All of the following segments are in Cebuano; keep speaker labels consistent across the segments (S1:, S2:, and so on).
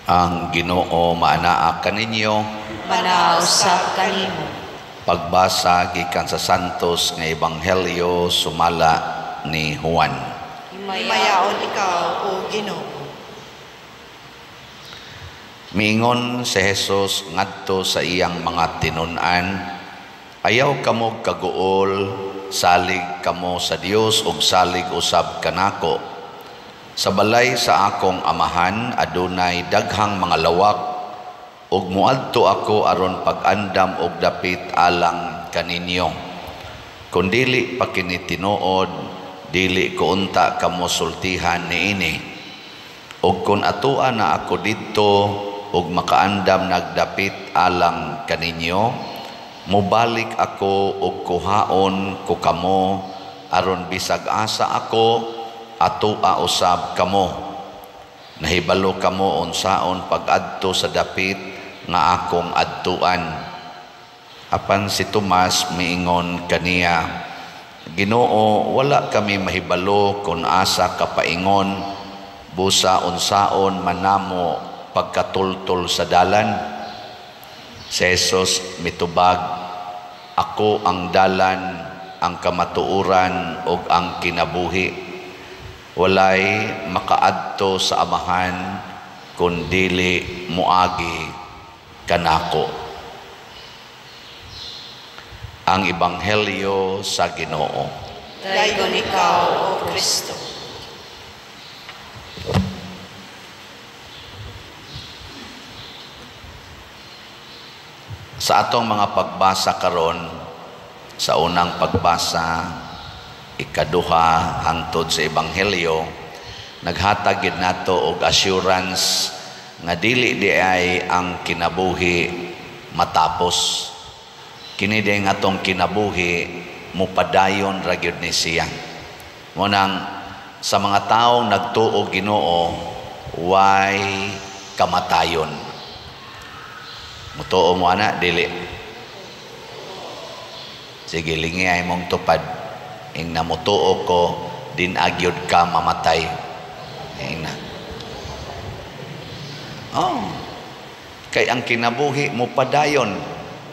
S1: Ang Ginoo maanaa kaninyo,
S2: Manaa usab kanimo.
S1: Pagbasa gikan sa Santos nga Ebanghelyo sumala ni Juan.
S3: Himayaon ikaw, O Ginoo.
S1: Miingon si Jesus ngadto sa iyang mga tinun-an, ayaw kamo kaguol, salig kamo sa Dios ug salig usab kanako. Sa balay sa akong amahan adunay daghang mga lawak, ug moadto ako aron pag-andam og dapit alang kaninyo. Kun dili pa kini tinuod, dili ko unta kamo sultihan niini. Ug kun atoa na ako didto ug makaandam nagdapit alang kaninyo, mobalik ako ug kuhaon ko kamo aron bisag asa ako atoa usab kamo. Nahibalo kamo unsaon pag-adto sa dapit nga akong adtuan. Apan si Tomas miingon kaniya, Ginoo, wala kami mahibalo kung asa ka paingon, busa unsaon manamo pagkatultol sa dalan. Si Jesus mitubag, ako ang dalan, ang kamatuoran ug ang kinabuhi. Walay makaadto sa amahan kun dili moagi kanako. Ang Ebanghelyo sa Ginoo.
S3: Dayon ikaw, O Kristo.
S1: Sa atong mga pagbasa karon, sa unang pagbasa, ikaduha hangtod sa Ebanghelyo, naghatag gid nato og assurance nga dili di ay ang kinabuhi matapos. Kini di ang atong kinabuhi mupadayon ra gyud ni siya. Munang sa mga taong nagtuo Ginoo, way kamatayon. Mutuo mo ana dili? Sige, lingi ay mong tupad. Ing namutuo ko, din agyod ka mamatay. Ing na. Oh. Kay ang kinabuhi mo padayon.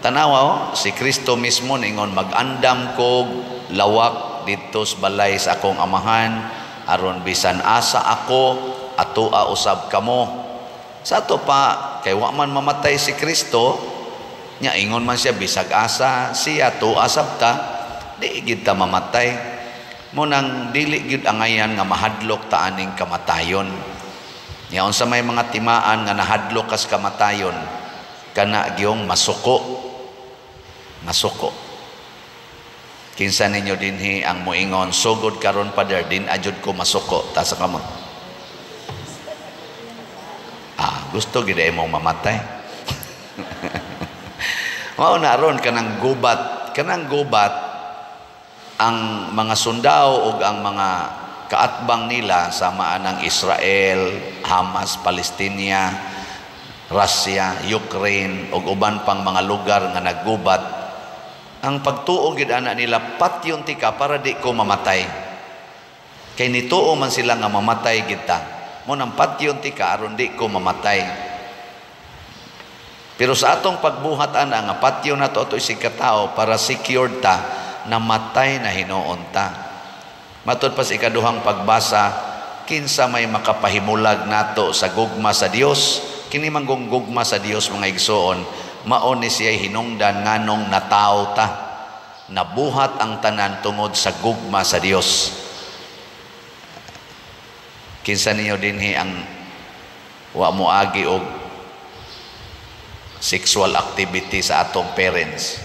S1: Tanawa, oh, si Kristo mismo ningon mag-andam kog lawak didto sa balay sa akong amahan aron bisan asa ako atoa usab kamo. Sa ato pa kay wa man mamatay si Kristo, nya ingon man siya bisag asa siya atoa sab ta, di gid ta mamatay. Mo nang dili gyud angayan nga mahadlok ta aning kamatayon. Nya unsa may mga timaan nga nahadlok kas kamatayon, kana gyung masuko. Masuko. Kinsa ninyo dinhi ang moingon sugod karon pader din ajud ko masuko, ta sa kamot. Ah, gusto gid imong mamatay. Mao na ron kanang gubat, kanang gubat ang mga sundao ug ang mga kaatbang nila sama anang Israel, Hamas, Palestina, Russia, Ukraine ug uban pang mga lugar nga naggubat. Ang pagtuo gid ana nila patyon tika para di ko mamatay. Kay nituo man sila nga mamatay gid ta. Mo nang patyon tika aron di ko mamatay. Pero sa atong pagbuhat ana nga patyon nato ato isig katao para secured ta, namatay na hinuon ta. Matud pa sa ikaduhang pagbasa, kinsa may makapahimulag nato sa gugma sa Dios? Kini man gugma sa Dios mga igsoon, mao ni siya hinungdan nganong natawo ta. Nabuhat ang tanan tungod sa gugma sa Dios. Kinsa ninyo dinhi ang wa moagi og sexual activity sa atong parents?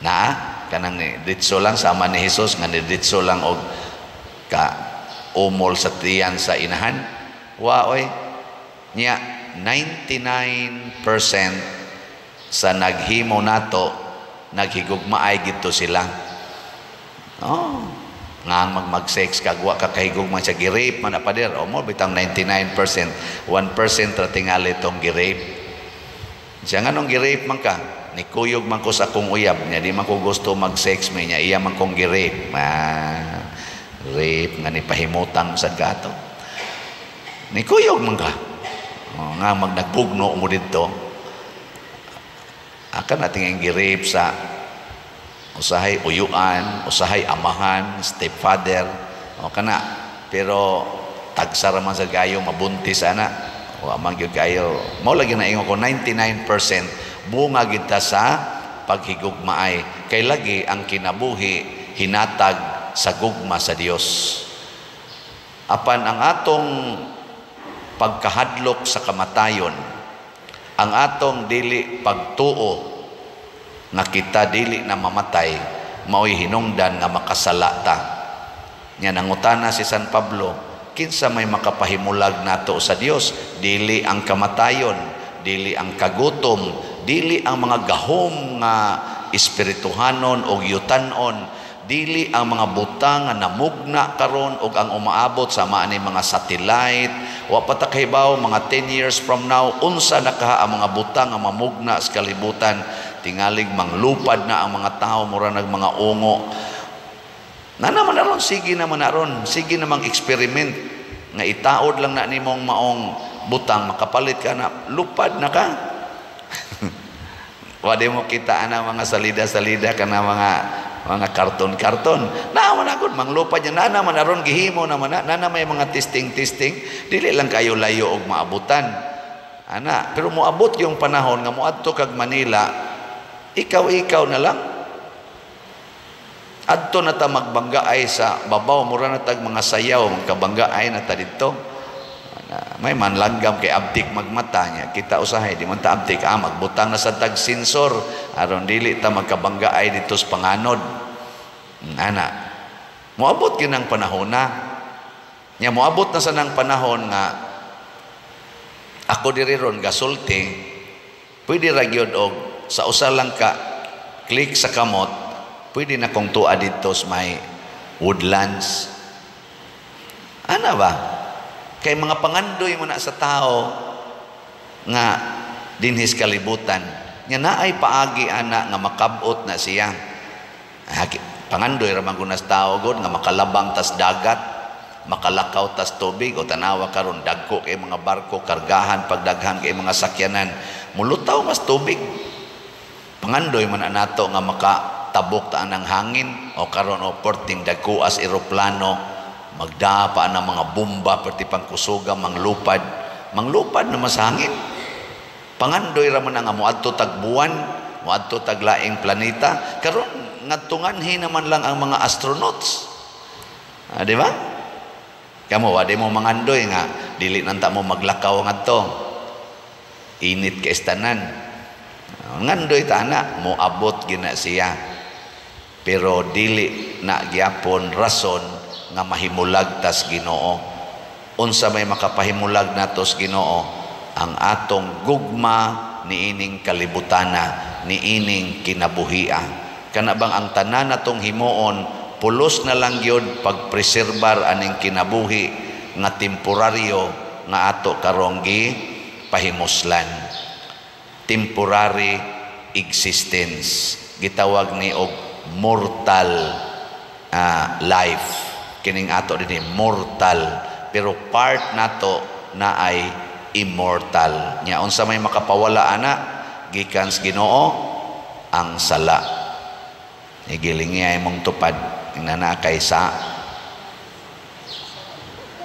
S1: Na kanang ditso lang sama ni Jesus nga niditso lang og ka umol sa tiyan sa inahan. Wa oy nya 99% sa naghimo nato naghigugmaay gidto sila. Oh, nga mag-sex kag wa ka kahigugma siya, gi-rape man na pader. O mo bitang 99%, 1% ra tingali tong gi-rape. Siya nganong gi-rape man ka? Nikuyog man ko sa akong uyab niya, di man ko gusto mag-sex may niya, iya man kong gi-rape. Ah, rape nga ni pahimutang sad kato. Ni kuyog man ka. O, nga magnagbugno mo didto. Aka natin ang gi-rape sa usahay uyuan, usahay amahan, stepfather, o kana. Pero tagsa ra man sa gayo mabuntis ana. Wa man gyud kayo. Mao lagi na ingon ko, 99% bunga gid ta sa paghigugmaay. Kay lagi ang kinabuhi hinatag sa gugma sa Dios. Apan ang atong pagkahadlok sa kamatayon, ang atong dili pagtuo nga kita dili na mamatay, mao'y hinungdan nga makasala ta. Nya nangutana si San Pablo, kinsa may makapahimulag nato sa Dios? Dili ang kamatayon, dili ang kagutom, dili ang mga gahom nga espirituhanon o yutanon, dili ang mga butang nga namugna karon og ang umaabot sa maani mga satellite. Wa pa ta kahibaw mga 10 years from now unsa na kaha ang mga butang nga mamugna sa kalibutan. Tingalig manglupad na ang mga tao, mura nag mga ungo na naman aron. Sige naman aron, sige namang experiment nga itaod lang na nimong maong butang, makapalit ka na, lupad na ka. Wa di mo kita ana mga salida-salida kana mga karton-karton. Naa man agud manglupad niya, naa naman aron, gihimo naman na, naa may mga testing-testing, dili lang kayo layo og maabutan. Ana, pero moabot yung panahon nga moadto kag Manila, ikaw-ikaw na lang. Adto na ta magbanggaay sa babaw, mura na tag mga sayaw, magkabanggaay na ta didto. May manlanggam kay abtik magmata niya. Kita usahay, di man ta abtik. Magbutang na sa tag sensor aron dili ta magkabanggaay dito sa panganod. Ana. Moabot gyud ang panahon na. Nya moabot na sa nang panahon nga ako diri ron gasulti, pwede ra gyud og sa usa lang ka click sa kamot, pwede na kong tuwa dito sa may Woodlands. Ana ba? Kay mga pangandoy mo na sa tao nga dinhis kalibutan. Nga naay paagi ana nga makabot na siya. Pangandoy ra man gud sa tao god nga makalabang tas dagat, makalakaw tas tubig. O tanawa karon, dagko kay mga barko, kargahan pagdaghan kay mga sakyanan, mulutaw mas tubig. Pangandoy man nato nga makatabok ta ang hangin. O karon o perting dagko as eroplano, magdapa ang mga bomba perti pangkusuga, manglupad, manglupad na mas hangin. Pangandoy ra man nga moadto tag buwan, moadto tag laing planeta. Karon ngadtunganhi naman lang ang mga astronauts. Di ba? Kamo wa di mo mangandoy nga dili nanta mo maglakaw ngadto. Init kay tanan. Ngandoy ta ana, moabot gina siya. Pero dili na gyapon rason nga mahimulag tas Ginoo. Unsa may makapahimulag natos Ginoo? Ang atong gugma niining kalibutana, niining kinabuhia. Kana bang ang tanan natong himuon pulos na lang gyud pagpreserbar aning kinabuhi nga temporaryo nga ato karong gi pahimuslan. Temporary existence, gitawag ni og mortal life. Kining ato dinhi mortal, pero part nato na ay immortal. Nya unsa may makapawala ana gikan sa Ginoo? Ang sala. Igiling niya imong tupad ingna kay sa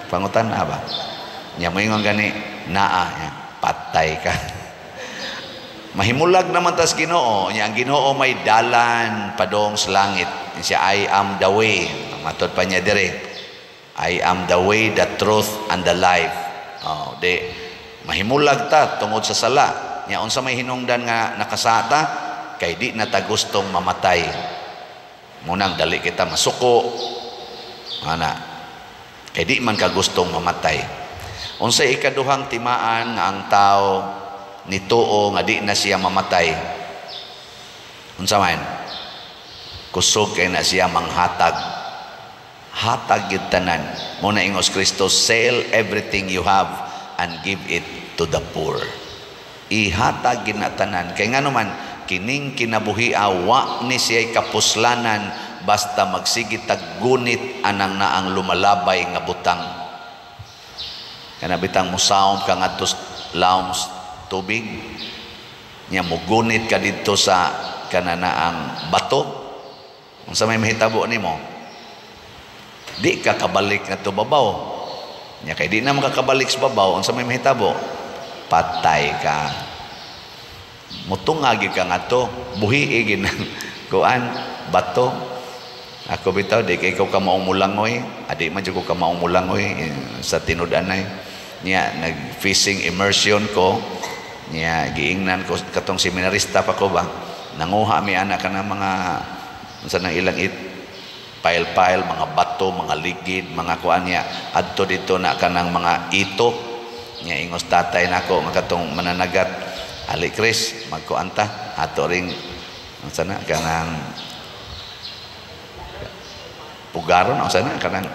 S1: pangutan na ba nya moingon gani naa nya, patay ka. Mahimulag naman tas Ginoo. Nya ang Ginoo may dalan padong sa langit. Siya, "I am the way." Matod pa niya dire, "I am the way, the truth and the life." Oh, di mahimulag ta tungod sa sala. Nya unsa may hinungdan nga nakasata? Kay di na ta gustong mamatay. Munang dali kita masuko ana, kay di man ka gustong mamatay. Unsay ikaduhang timaan nga ang tao nituo nga di na siya mamatay? Unsa man? Kusog kay na siya manghatag. Hatag gyud tanan. Mo na ingos Kristo, "Sell everything you have and give it to the poor." Ihatag gyud na tanan. Kay ngano man, kining kinabuhi wa ni siya'y kapuslanan basta magsige tag gunit anang naang lumalabay nga butang. Kana bitang musaom ka ngadto lawom tubig, nya mugunit ka didto sa kanana ang bato, unsa may mahitabo nimo? Di ka kabalik ngadto babaw. Nya kay di na makakabalik sa babaw, unsa may mahitabo? Patay ka. Mutunga gyud ka ngadto, buhi gid kuan bato. Ako bitaw di kay ko kamaong mulangoy, adi man jud ko kamaong mulangoy sa tinud-anay. Nya nag fishing immersion ko, nya giingnan ko katong seminarista pa ko ba, nanguha mi ana kana mga unsa nang ilang it pile-pile, mga bato, mga ligid, mga kuan niya adto dito na kanang mga ito. Nya ingos tatay nako nga katong mananagat, "Ali Chris, magkuan ta ato ring unsa na kanang pugaron, unsa na kanang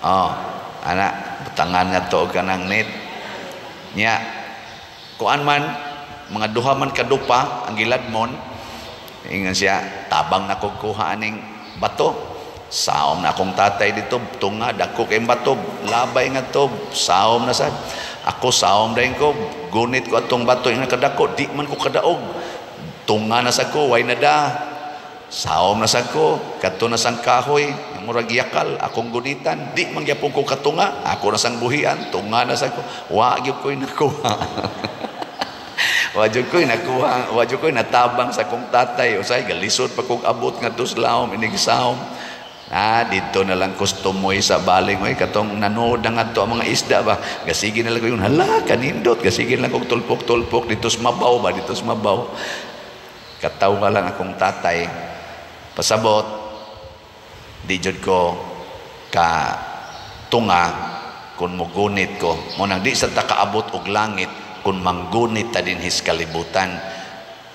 S1: oh ana butangan ngadto og kanang net." Nya kuan man mga duha man kadupa ang giladmon. Ingon siya, "Tabang na kog kuha aning bato." Saom na akong tatay dito, tunga dako kay bato, labay ngadto, saom na sad. Ako saom dayon ko, gunit ko atong bato ing kadako, di man ko kadaog. Tunga na sad ko, way na da. Saom na sad ko, kadto na sang kahoy, murag yakal, akong gunitan, di man gyapon ko katunga, ako na sang buhian, tunga na sad ko, wa gyud ko'y nakuha. Wa jud ko'y nakuha, wa jud ko'y natabang sa akong tatay. Usay galisod pa kog abot ngadto sa lawom inig saom. Ah, dito na lang kustomoy sa baling oy, katong nanood na ngadto ang mga isda ba. Gasige na lang ko yun, hala kanindot, gasige na lang kog tulpok-tulpok dito sa mabaw ba, dito sa mabaw. Katawa lang akong tatay. Pasabot, di jud ko ka tunga kung mugunit ko. Mo nang di sa ta kaabot og langit kung manggunit ta dinhis kalibutan.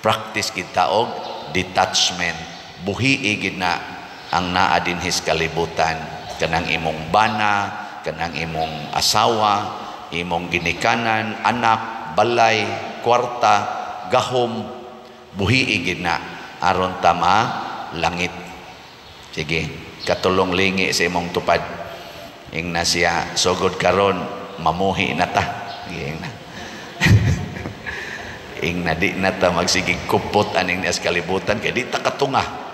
S1: Practice kita og detachment. Buhi gid na ang naa dinhis kalibutan. Kanang imong bana, kanang imong asawa, imong ginikanan, anak, balay, kwarta, gahom, buhi gid na aron ta ma langit. Sige, katulong lingi sa imong tupad. Ingna siya, "Sugod karon mamuhi na ta." Sige, ingna. Ingna di na ta magsigig kupot aning nias kalibutan kay di ta katunga.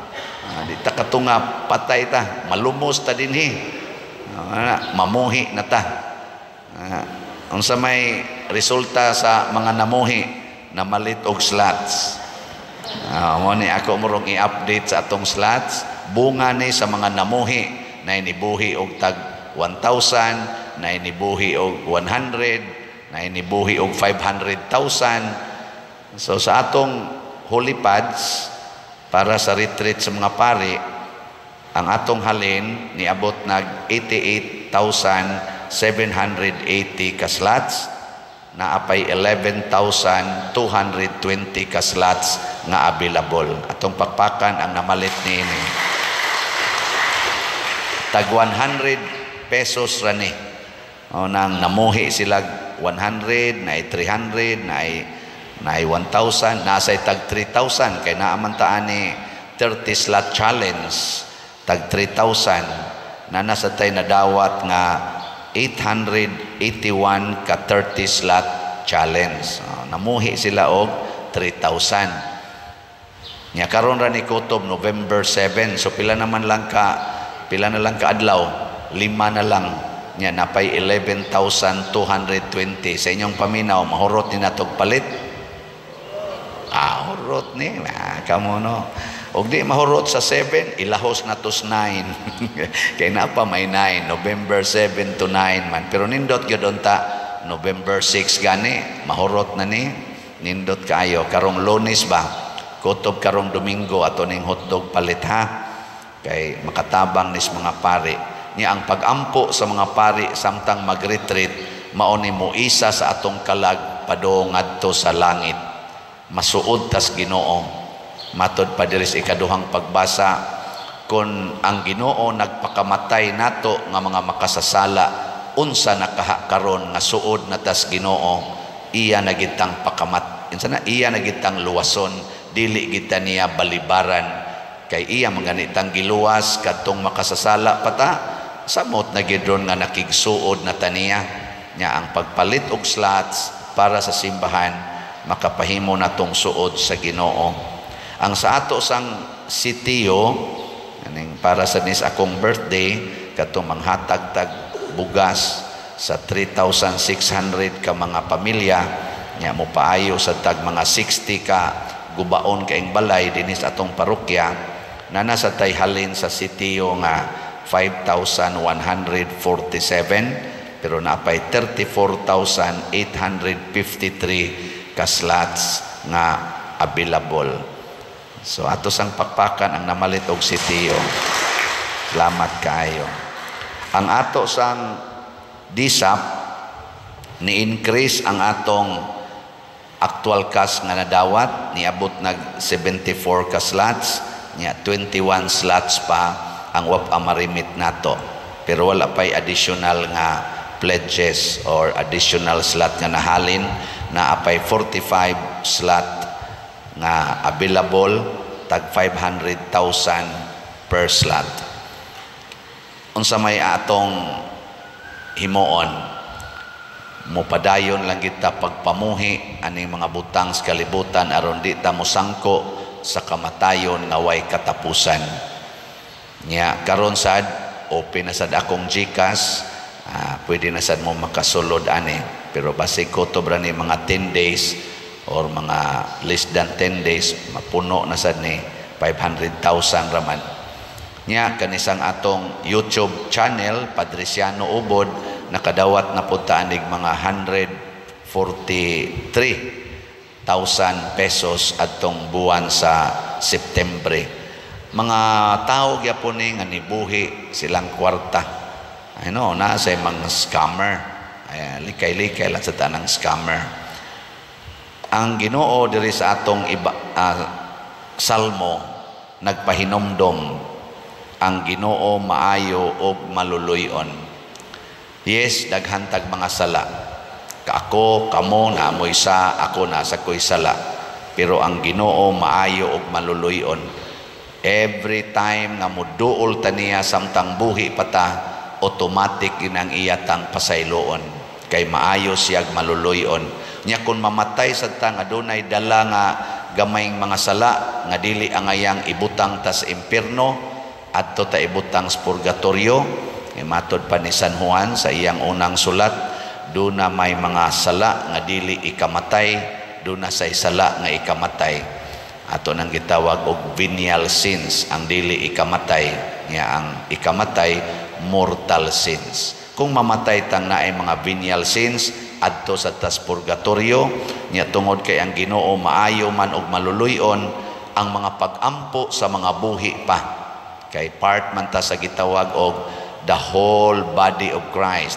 S1: Di ta katunga, patay ta, malumos ta dinhi. Mamuhi na ta. Unsa may resulta sa mga namuhi na malit og slots? Mo ni ako murong i-update sa atong slots, bunga ni sa mga namuhi na inibuhi og tag 1,000, na inibuhi og 100, na inibuhi og 500,000. So sa atong holy pads para sa retreat sa mga pari, ang atong halin niabot nag 88,780 ka slots, naapay 11,220 ka slots nga available. Atong pakpakan ang namalit niini. Tag 100 pesos ra ni. O nang namuhi sila 100, na 300, na 1,000, nasa tag 3,000 kay naa man ta ani 30 slot challenge tag 3,000 na nasa tay nadawat nga 881 ka 30 slot challenge. Namuhi sila og 3,000. Nya karon ra ni kutob November 7. So pila na lang ka adlaw? Lima na lang. Nya napay 11,220 sa inyong paminaw, mahurot ni natog palit. Ah, hurot ni. Ah, kamo no. Og di mahurot sa 7, ilahos na to sa 9. Kay na pa may 9, November 7 to 9 man. Pero nindot gyud unta November 6 gani, mahurot na ni. Nindot kaayo karong Lunes ba? Kutob karong Domingo ato ning hotdog palit ha. Kay makatabang nis mga pari. Nya ang pagampo sa mga pari samtang mag-retreat mao ni moisa sa atong kalag padung ngadto sa langit. Masuod tas Ginoo. Matod pa diri sa ikaduhang pagbasa, kon ang Ginoo nagpakamatay nato nga mga makasasala, unsa nakaha karon nga suod na tas Ginoo, iya na gitang pakamat, unsa na iya na gitang luwason, dili kita niya balibaran, kay iya manganitang giluwas kadtong makasasala pata. Samot na gid ron nga nakigsuod na taniya nya ang pagpalit og slots para sa simbahan, makapahimo na tong suod sa Ginoo. Ang sa ato sang sitio aning para sa nis akong birthday, katong manghatag tag bugas sa 3,600 ka mga pamilya nya mo paayo sa tag mga 60 ka gubaon kaing balay dinis atong parokya, nana sa tay halin sa sitio nga 5,147, pero naapay 34,853 ka slots nga available. So ato sang pakpakan ang namalit og sitio. Salamat kaayo. Ang ato sang DSAP, ni-increase ang atong actual cash nga nadawat, niabot nag 74 ka slots, nya 21 slots pa ang wa pa marimit nato. Pero wala pay additional nga pledges or additional slot nga nahalin. Na apay 45 slot nga available, tag 500,000 per slot. Unsa may atong himuon? Mopadayon lang kita pagpamuhi aning mga butang sa kalibutan aron di ta mosangko sa kamatayon nga way katapusan. Nya karon sad open na sad akong GCash, pwede na sad mo makasulod ani, pero basig kutob ra ni mga 10 days or mga less than 10 days mapuno na sad ni, 500,000 raman. Nya kanisang atong YouTube channel, Padriciano Ubod, nakadawat na pud ta anig mga 143,000 pesos adtong buwan sa Septembre. Mga tao gyapon ni nga nibuhi silang kwarta. Ano, na sa mga scammer. Ay, likay-likay lang sa tanang scammer. Ang Ginoo diri sa atong iba, salmo, nagpahinomdom ang Ginoo maayo og maluluy-on. Yes, daghan tag mga sala. Kaako, kamo na amoy sa ako na sa ko'y sala. Pero ang Ginoo maayo og maluluy-on. Every time nga muduol ta niya samtang buhi pa ta, automatic ginang iya tang pasayloon. Kay maayo siyag maluluy-on. Nya kun mamatay sad ta nga dunay dala nga gamayng mga sala nga dili angayang ibutang ta sa impierno, adto ta ibutang sa purgatorio. E matod pa ni San Juan sa iyang unang sulat, duna may mga sala nga dili ikamatay, duna say sala nga ikamatay. Ato nang gitawag og venial sins ang dili ikamatay, nya ang ikamatay mortal sins. Kung mamatay tang naay mga venial sins, adto sa tas purgatorio. Nya tungod kay ang Ginoo maayo man og maluluy-on, ang mga pag-ampo sa mga buhi pa, kay part man ta sa gitawag og the whole body of Christ.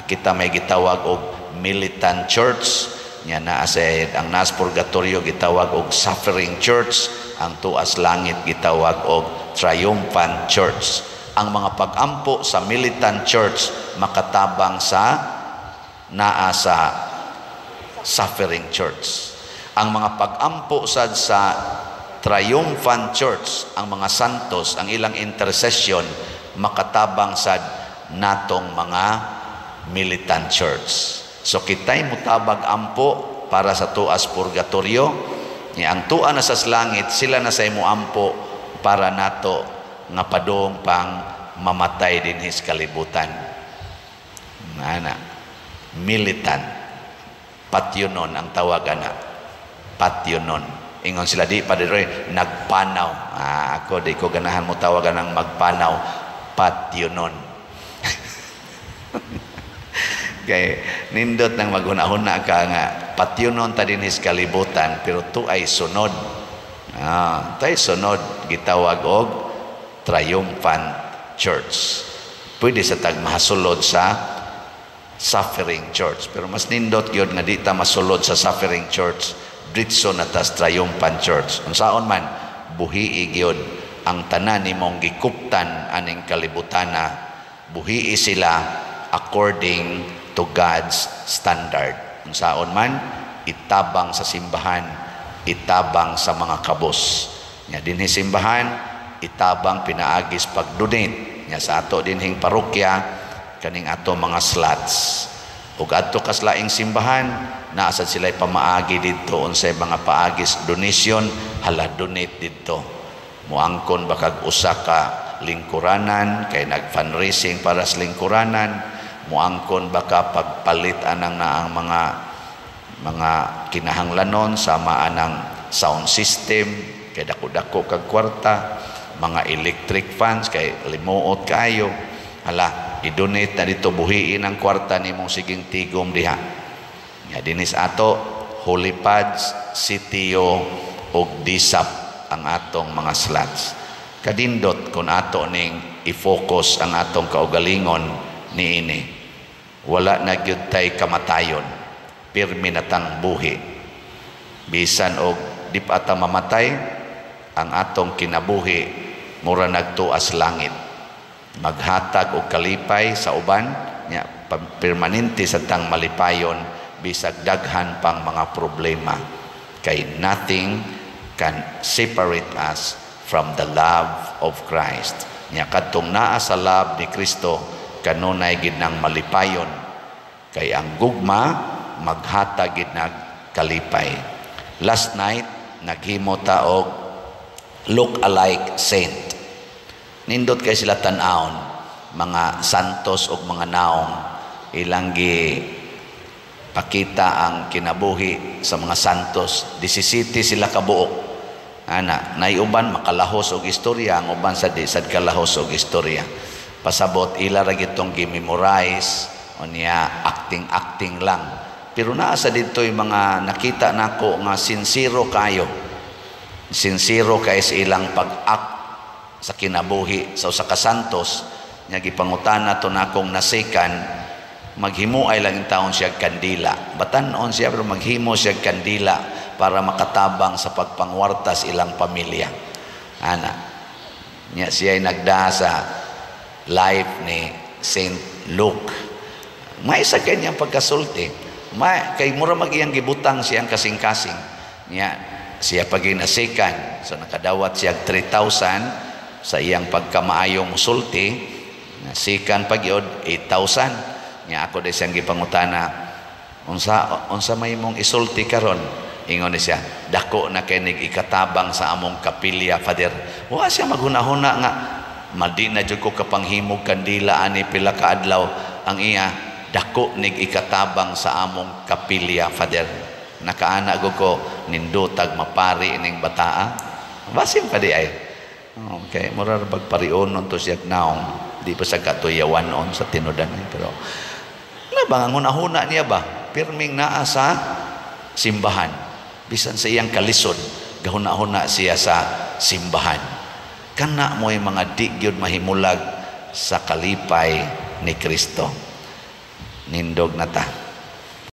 S1: Kita may gitawag og militant church. Nya naa sa ang nas purgatorio gitawag og suffering church, ang tuas langit gitawag og triumphant church. Ang mga pag-ampo sa militant church makatabang sa naa sa suffering church. Ang mga pag-ampo sad sa triumphant church, ang mga santos, ang ilang intercession makatabang sad natong mga militant church. So kita'y mutabag ampo para sa tuas purgatorio, ni ang tua na sa langit, sila na sa imo ampo para nato nga padung pang mamatay dinhis kalibutan. Ana, militant. Patyonon ang tawag ana. Patyonon. Ingon sila di pa diri nagpanaw. Ako di ko ganahan mo tawagan ng magpanaw. Patyonon. Kay nindot nang maghuna-huna ka nga patyonon ta dinhis kalibutan, pero tu ay sunod. Tay sunod gitawag og triumphant church. Pwede sa tag mahasulod sa suffering church, pero mas nindot gyud nga di ta masulod sa suffering church, diretso na tas triumphant church. Unsaon man, buhii gyud ang tanan nimong gikuptan aning kalibutana, buhii sila according to God's standard. Unsaon man, itabang sa simbahan, itabang sa mga kabos. Nya dinhi simbahan, itabang pinaagis pag-donate. Nya sa ato dinhing parokya, kaning ato mga slots. Ug adto kas laing simbahan, naa sad sila pamaagi didto, unsay mga paagis donation, hala, donate didto. Muangkon ba kag usa ka lingkuranan kay nag-fundraising para sa lingkuranan, muangkon ba ka pagpalit anang naang mga kinahanglanon sama anang sound system kay dako-dako kag kwarta, mga electric fans kay limuot kaayo, hala, i-donate na dito, buhiin ang kwarta nimong siging tigom diha. Nga dinis ato, Holy Pads, CTO ug DSAP ang atong mga slots. Kadindot kung ato ning i-focus ang atong kaugalingon niini. Wala na gyud tay kamatayon. Pirmi na tang buhi. Bisan og di pa ta mamatay, ang atong kinabuhi mura nagtuas langit. Maghatag og kalipay sa uban nya, permanente sa tang malipayon bisag daghan pang mga problema, kay nothing can separate us from the love of Christ. Nya kadtong naa sa love ni Kristo, kanunay gid nang malipayon, kay ang gugma maghatag gid nag kalipay. Last night naghimo ta og look alike saint. Nindot kay sila tan-awon, mga santos ug mga naong ilang gi pakita ang kinabuhi sa mga santos. 17 sila kabuok ana. Nay uban makalahos og istorya, ang uban sa di sad kalahos og istorya. Pasabot ila ra gitong gi-memorize unya acting acting lang, pero naa sa didto'y mga nakita nako nga sincero kayo, sincero kay sa ilang pag-act sa kinabuhi sa usa ka santos. Nya gipangutana to nakong nasikan, maghimo ay lang taon siya kandila, batan-on siya pero maghimo siya kandila para makatabang sa pagpangwartas ilang pamilya ana. Nya siya ay nagda sa life ni Saint Luke. May sa kanyang pagkasulti, ma kay mura mag iyang gibutang siyang kasing-kasing. Nya siya pag nasikan, so nakadawat siya 3,000 sa iyang pagkamaayong musulti. Nasikan pag yun 8,000. Nya ako di siyang gipangutana, unsa unsa may mong isulti karon? Ingon ni siya, "Dako na kay nig ikatabang sa among kapilya, Father." Wa siya maghuna-huna nga madi na jud ko kapanghimog kandila ani pila ka adlaw. Ang iya, "Dako nig ikatabang sa among kapilya, Father." Nakaana ko, nindutag mapari ning bataa, basin pa di ay. Okay, mura ra pagparionon to siya naong di pa sa katuyawan on sa tinudan, pero na ba ang hunahuna niya ba, pirming naa sa simbahan. Bisan sa iyang kalisod, gahuna-huna siya sa simbahan. Kana mo'y mga di gyud mahimulag sa kalipay ni Kristo. Nindog na ta.